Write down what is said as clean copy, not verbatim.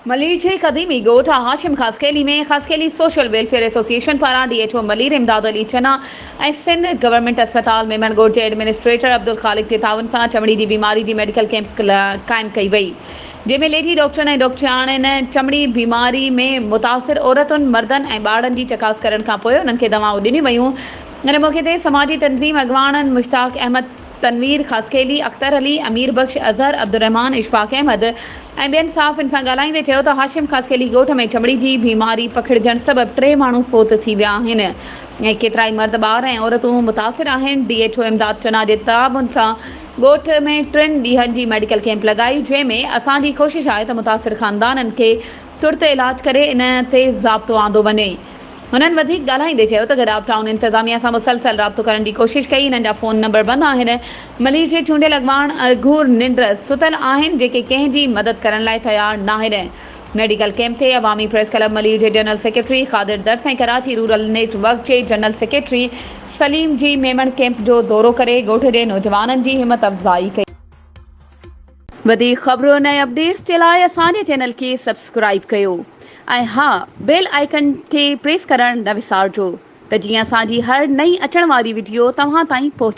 ملير جي قديمي ڳوٺ Hashim Khaskheli ۾ Khaskheli social welfare association پاران D H O Malir Imdad Ali Channa ۽ Sindh government اسپتال ميمڻ ڳوٺ جي ايڊمنسٽريٽر عبدالخالق جي تعاون سان چمڙي جي بيماري جي ميڊيڪل ڪئمپ قائم ڪئي وئي جنهن ۾ ليڊي ڊاڪٽرن ۽ ڊاڪٽرياڻين چمڙي بيماري ۾ متاثر عورتن، مردن ۽ ٻارڙن جي چڪاس ڪرڻ کانپوء انهن کي دوائون ڏنيون ويون. ان موقعي تي سماجي تنظيم اڳواڻن مشتاق احمد، تنوير خاصخيلي، اختر علي، امير بخش، اظهر، عبدالرحمان، اشفاق احمد ۽ ٻين صحافين سان ڳالهائيندي چيو ته هاشم خاصخيلي ڳوٺ ۾ چمڙي جي بيماري پکڙجڻ سبب ٽي ماڻهو فوت ٿي ويا آهن ۽ ڪيترائي مرد، ٻار ۽ عورتون متاثر آهن، D H O Imdad Channa جي تعاون سان ڳوٺ ۾ ٽن ڏينهن جي ميڊيڪل ڪئمپ لڳائي جنهن ۾ اسان جي ڪوشش آهي ته متاثر خاندانن کي ترت علاج ڪري ان تي ضابطو آندو وڃي. هنن وڌيڪ ڳالهائيندي چيو ته گڏاپ ٽائون انتظاميا سان مسلسل رابطو ڪرڻ جي ڪوشش ڪئي هنن جا فون نمبر بند آهن ملير جي چونڊيل اڳواڻ اگهور ننڊ ستل آهن جيڪي ڪنهن جي مدد ڪرڻ لاء تيار ناهن ميڊيڪل ڪئمپ تي عوامي پريس ڪلب ملير جي جنرل سيڪريٽري قادر درس ۽ ڪراچي رورل نيٽ ورڪ جي جنرل سيڪريٽري سليم جي ميمڻ ڪئمپ جو دورو ڪري ڳوٺ جي نوجوانن جي همت افزائي ڪئي. وڌيڪ خبرن ۽ اپڊيٽس جي لاء اسان جي چينل کي سبسڪرائيب ڪيو ۽ ها بيل آئيڪن کي پريس ڪرڻ نه وسارجو ته جيئن اسان جي هر نئين اچڻ واري وڊيو توهان تائين پهچي.